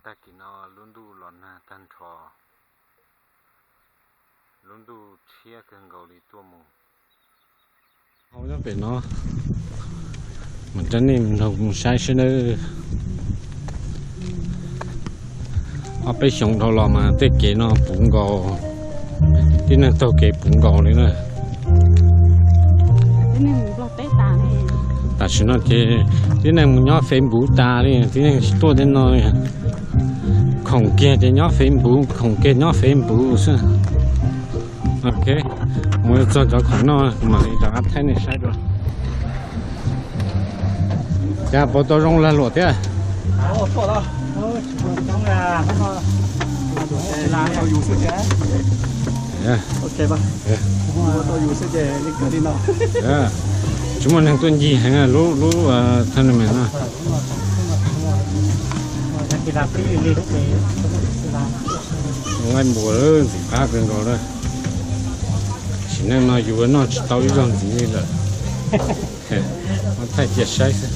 Tag kis no lub ntuj los nag tag nrho, lub ntuj tshiab kawg nkaus li tuaj mus. Hau nyob pem no, mam rau nej nrog mus saib seb nawb. Ob peb xyoos dhau los mas tej kev no puv nkaus, tib neeg taug kev puv nkaus li na. Tam sim no ces tib neeg mus nyob Facebook tas li, tib neeg tsis tuaj tej no li. Khoom kiag ces nyob Facebook, khoom kiag nyob Facebook xwb. Ok, mus txog cov khoom noj mam li rov qab thaij nej saib dua. Cas puas tau zoo lag luam thiab? Tsis muaj neeg tuaj ncig heev lub lub tournament no. Nqaij npuas ntxim qab kawg nkaus lawm. Sim neej no yus noj tsis tau ib zaug ntxiv li lawm. Muab thaij cia saib xwb.